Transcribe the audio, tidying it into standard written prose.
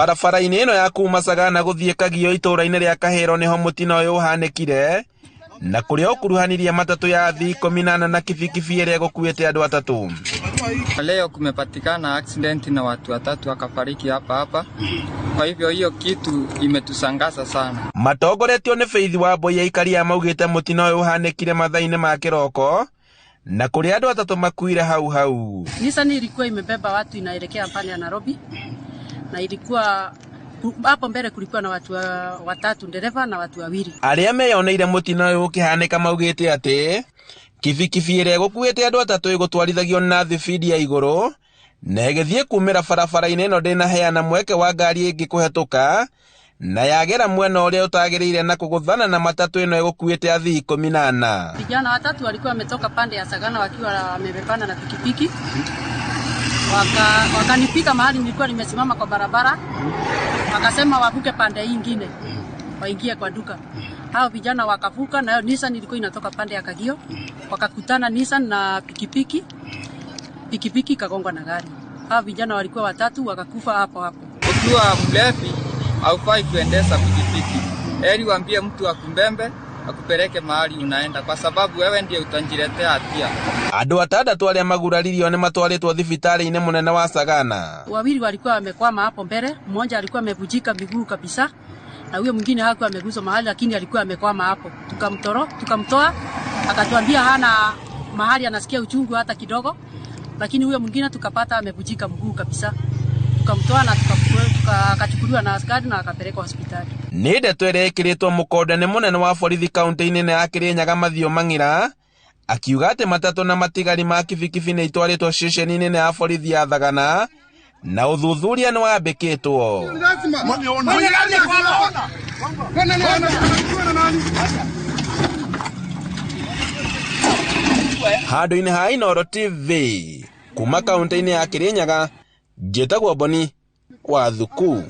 Barabara-inĩ ĩno ya kuma Sagana gũthiĩ Kagio itũũra-inĩ rĩa Kahĩro nĩho mũtino ũyũ ũhanĩkire na kũrĩa ũkuruhanirie matatũ ya athii 14 na kibikibi ĩrĩa ĩgũkuĩte andũ atatũ. Leo kumepatikana accident na watu watatu wakafariki hapa hapa. Kwa hivyo hiyo kitu imetusangaza sana. Matongoretio nĩ Faith Wambui, aikari aya maugĩte mũtino ũyũ ũhanĩkire mathaa-inĩ ma kĩroko na kũrĩa andũ atatũ makuire hau hau. Nissan ilikuwa imebeba watu inaelekea pande ya Nairobi, na ilikuwa hapo mbele kulikuwa na watu watatu, dereva na watu wawili. Arĩa meyoneire mũtino ũyũ ũkĩhanĩka maugĩte atĩ kibikibi ĩrĩa ĩgũkuĩte andũ atatũ ĩgũtwarithagio na thibindi ya igũrũ na ĩgĩthiĩ kumĩra barabara-inĩ ĩno ndĩnaheana mweke wa ngari ĩngĩ kũhetũka na yagera mwena ũrĩa ũtagĩrĩire na kũgũthana na matatũ ĩno ĩgũkuĩte athii 14. Vijana watatu walikuwa wametoka pande ya Sagana wakiwa wamebebana na pikipiki, wakanipika mahali nilikuwa nimesimama kwa barabara, wakasema wavuke pande hii ingine waingie kwa duka. Hao vijana wakavuka, na hiyo Nissan ilikuwa inatoka pande ya Kagio, wakakutana Nissan na pikipiki, pikipiki ikagongwa na gari. Hao vijana walikuwa watatu wakakufa hapo hapo. Ukiwa mlevi haufai kuendesha pikipiki. Heri uambie mtu akumbembe akupeleke mahali unaenda, kwa sababu wewe ndiye utajiletea hatia. Andũ atandatũ arĩa maguraririo nĩ matwarĩtwo thibitarĩ-inĩ mũnene wa Sagana. Wawili walikuwa wamekwama hapo mbele, mmoja alikuwa amevunjika miguu kabisa na huyo mwingine hakuwa ameguswa mahali, lakini alikuwa amekwama hapo. Tukamtoa, akatuambia hana mahali anasikia uchungu hata kidogo, lakini huyo mwingine tukapata amevunjika mguu kabisa. Tukamtoa na akachukuliwa na askari na akapelekwa hospitali. Nĩ ndeto ĩrĩa ĩkĩrĩtwo mũkonde nĩ mũnene wa borithi kaunti-inĩ ya Kĩrĩnyaga Mathew Mang'ira akiuga atĩ matatũ na matigari ma kibikibi nĩ itwarĩtwo ceceni nene ya borithi ya Thagana na ũthuthuria nĩ wambĩkĩtwo. Handũ-inĩ ha Inooro TV kuma kaunti-inĩ ya Kĩrĩnyaga, njĩtagwo Boni wa Thuku.